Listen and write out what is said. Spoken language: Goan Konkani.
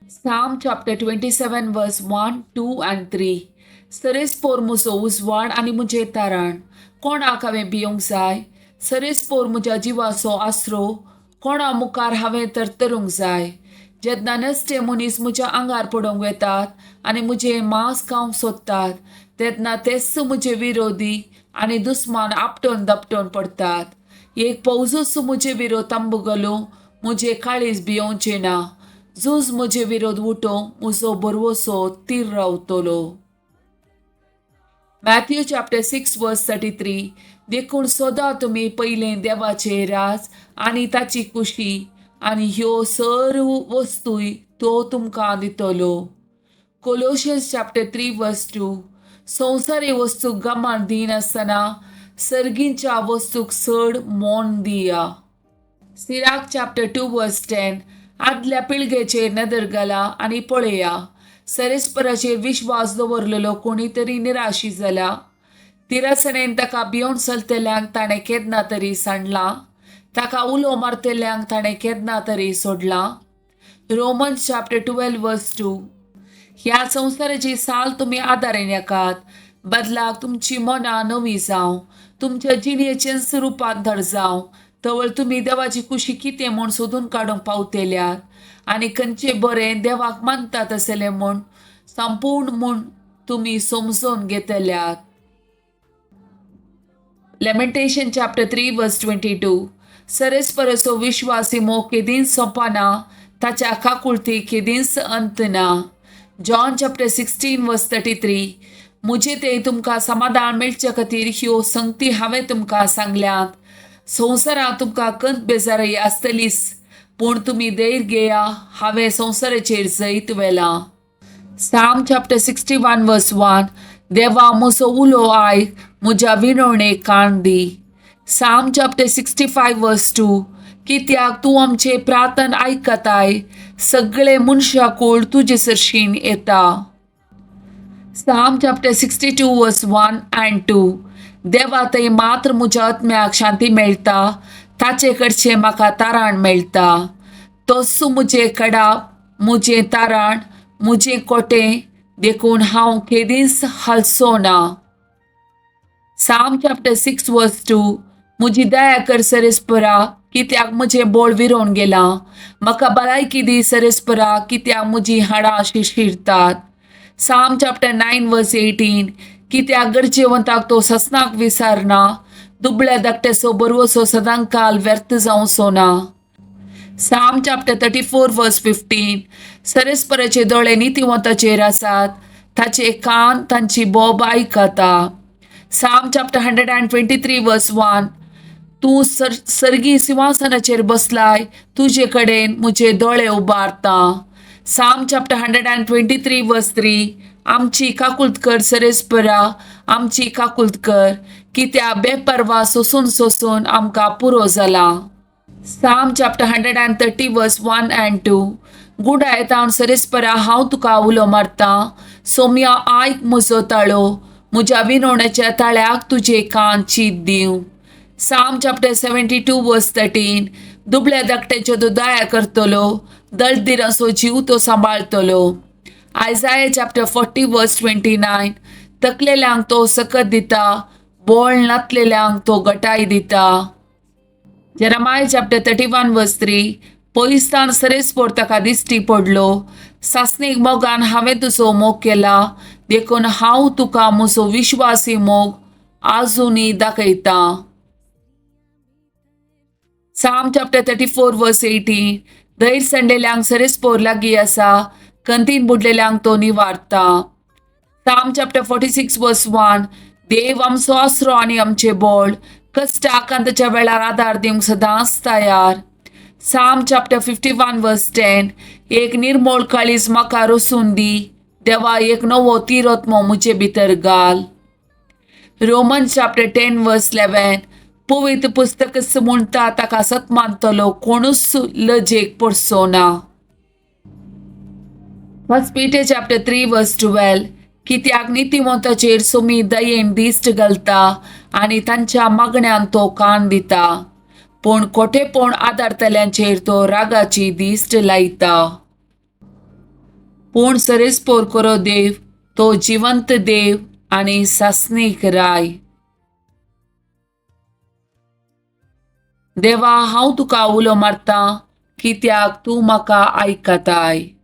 Psalm chapter 27 verse 1, 2 and 3. सरेस्पोर म्हजो उजवाड आनी म्हजें तारण, कोणाक हांवें भियोंक जाय? सरेस्पोर म्हज्या जिवाचो आसरो, कोणा मुखार हांवें तरतरूंक जाय? जेन्ना नश्टे मनीस म्हज्या आंगार पडूंक वेतात आनी म्हजें मांस खावंक सोदतात, तेन्ना तेच म्हजे विरोधी आनी दुस्मान आपटून दापटून पडटात. एक पौजूच म्हजे विरोध तंबू घालूं, म्हजें काळीज भियोवचें ना. झूज म्हजे विरोध उठोवं, म्हजो भरवंसो थीर रावतलो. Matthew chapter 6 verse 33. देखून सदां तुमी पयलें देवाचें राज आनी ताची खुशी आनी ह्यो सर्व वस्तूय तो तुमकां दितलो. Colossians chapter 3 verse 2. संवसारी वस्तूक गमान दिनासतना सर्गींच्या वस्तूक चड मन दिया. Sirach chapter 2 verse 10. आदल्या पिळगेचेर नदर घाला आनी पळया, सरेस्पराचेर विश्वास दवरलेलो कोणी तरी निराशी जाला? तिरासणेन ताका भियोन चलतल्यांक ताणें केन्ना तरी सांडलां? ताका उलो मारतल्यांक ताणें केन्ना तरी सोडलां? Romans chapter 12 verse 2. ह्या संवसाराची साल तुमी आदारेन येकात, बदलाक तुमची मनां नवी जावं, तुमच्या जिणेचेंच रुपांतर जावं, तवळ तुमी देवाची खुशी कितें म्हूण सोदून काडूंक पावतेल्यात आनी खंयचें बरें देवाक मानतात आसलें म्हूण संपूर्ण म्हूण तुमी समजून घेतल्यात. Lamentation chapter 3 verse 22. सरेस्पराचो विश्वासी मोग केदींच सोंपना, ताच्या काकुळती केदींच अंत ना. John chapter 16 verse 33. म्हजे ते तुमकां समाधान मेळचे खातीर ह्यो संगती हांवें तुमकां सांगल्यात. संवसारांत तुमकां कंत बेजारय आसतलीच, पूण तुमी धैर्य घेया, हांवें संवसाराचेर जैत व्हेलां. Psalm chapter 61 verse 1. देवा, म्हजो उलो आयक, म्हज्या विनवणेक कान दी. Psalm chapter 65 verse 2. कित्याक तूं आमचे प्रार्थन आयकताय, सगळे मनशाकूळ तुजे सरशीन येता. Psalm chapter 62 verse 1 and 2. देवा थंय मात्र म्हज्या आत्म्याक शांती मेळटा, ताचे कडचें म्हाका ताराण मेळटा. तोच म्हजें कडाप, म्हजें ताराण, म्हजें कोटें, देखून हांव केदींच हालचो ना. Psalm chapter 6 verse 2. म्हजी दया कर सरेस्परा, कित्याक म्हजें बोळ विरोवन गेलां. म्हाका भलायकी दी सरेस्परा, कित्याक म्हजीं हाडां शिरशिरतात. Psalm chapter 9 verse 18. कित्याक गरजेवंताक तो ससनाक विसारना, दुबळ्या धाकट्याचो भरवंसो सदांकाल व्यर्थ जावचो ना. Psalm chapter 34 verse 15. सरेस्पराचे दोळे नितिवंताचेर आसात, ताचे कान तांची बोब आयकता. Psalm chapter 123 verse 1. तूं सर्गी सिंहासनाचेर बसलाय, तुजे कडेन म्हजे दोळे उबारता. Psalm chapter 123 verse 3. आमची काकुळट कर सरेस्परा, आमची काकुळट कर, कित्याक बेपर्वा सोसून सोसून आमकां पुरो जाला. Psalm chapter 130 verse 1 and 2. गुडायतावन सरेस्परा हांव तुका उलो मारतां, सोम्या आयक म्हजो ताळो, म्हज्या विनवण्याच्या ताळ्याक तुजे कान चीत दिवं. Psalm chapter 72 verse 13. दुबळ्या धाकट्याच्यो तो दया करतलो, दळदिरांचो जीव तो सांबाळतलो. Isaiah chapter 40 verse 29. तकलेल्यांक तो सकत दिता, बोळ नातलेल्यांक तो गटाय दिता. Jeremiah chapter 31 verse 3. पयसतान सरेस्पोर ताका दिश्टी पडलो. सासणीक मोगान हांवें तुजो मोग केला, देखून हांव तुका म्हजो विश्वासी मोग आजुनूय दाखयतां. Psalm chapter 34 verse 18. धैर्य संडेल्यांक सरेस्पोर लागीं आसा, कंतीन बुडलेल्यांक तो निवारता. Psalm chapter 46 verse 1. देव आमचो आसरो आनी आमचें बोळ, कश्टाक आनी वेळार आदार दिवंक सदांच तयार. Psalm chapter 51 verse 10. एक निर्मोळ काळीज म्हाका रचून दी देवा, एक नवो तिरोत्मो म्हजे भितर घाल. Roman chapter 10 verse 11. पवित्र पुस्तक म्हणटा, ताका सत मानतलो कोणूच लजेक पडचो ना. First Peter chapter 3 verse 12. कित्याक नितिवंताचेर सोमी दयेन दिश्ट घालता आनी तांच्या मागण्यान तो कान दिता, पूण खोटेपण आदारतल्यांचेर तो रागाची दिश्ट लायता. पूण सरेस्पोर करो देव तो जिवंत देव आनी सासणीक राय. देवा, हांव तुका उलो मारतां कित्याक तूं म्हाका आयकताय.